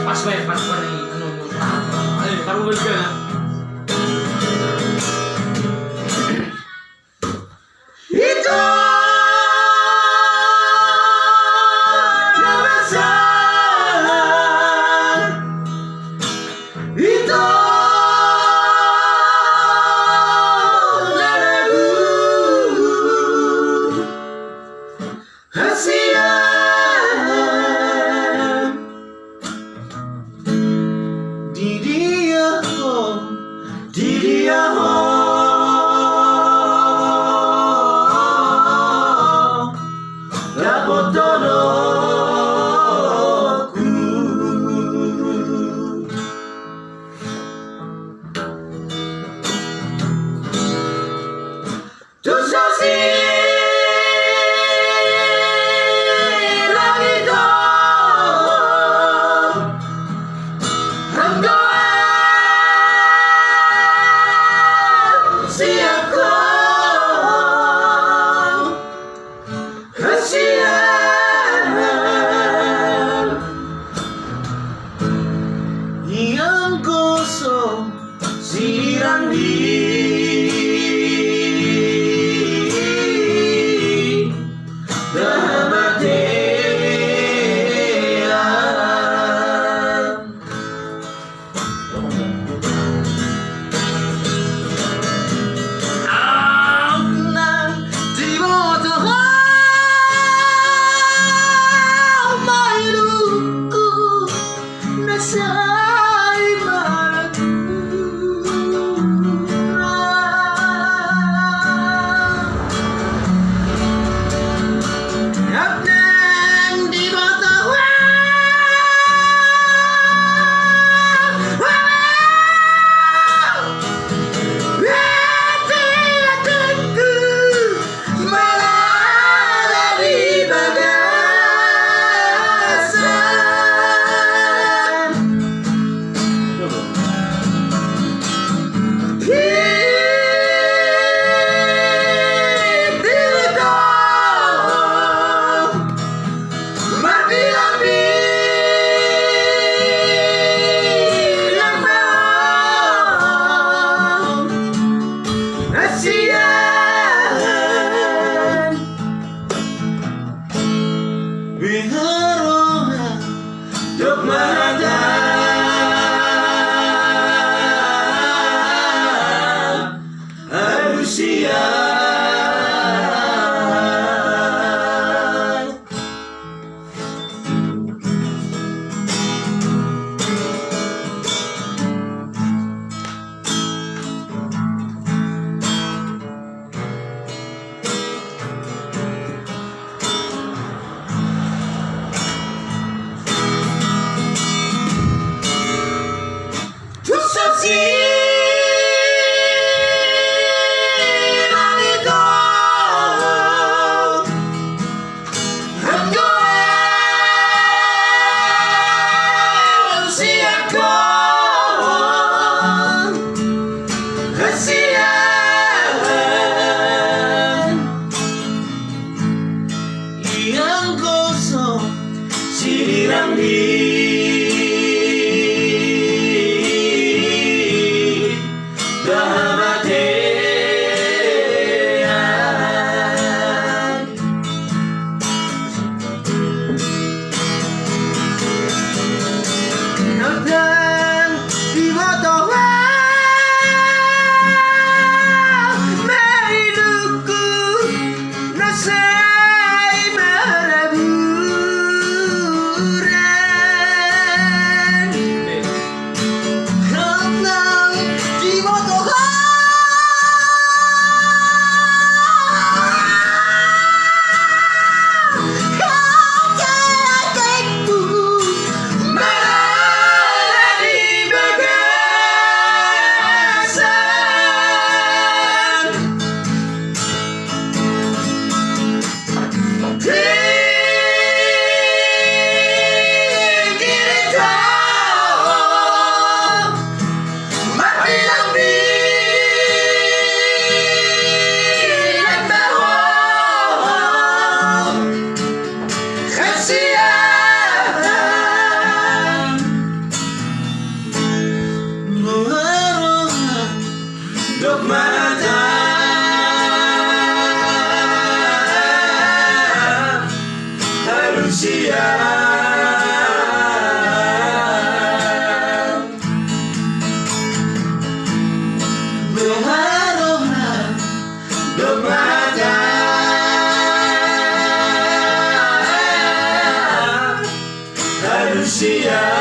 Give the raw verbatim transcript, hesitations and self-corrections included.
Pas bae, pas bae, anu, anu. Ayo, taruh balik ya. Ito na masa, ito na lagu. Hasian. Di dia ho, di dia ho, dapot dolokku. Tu so sirang i do, anggo sian ho, hasian. Ianggo so sirang di hamatean. Au nunga diboto ho ma indukku na sai marangkup. Au nunga diboto ho Hasian. Beha roha dok marada alusian. Ianggo so sirang di hamatean. Au nunga diboto ho ma indukku na sai marangkup. Sia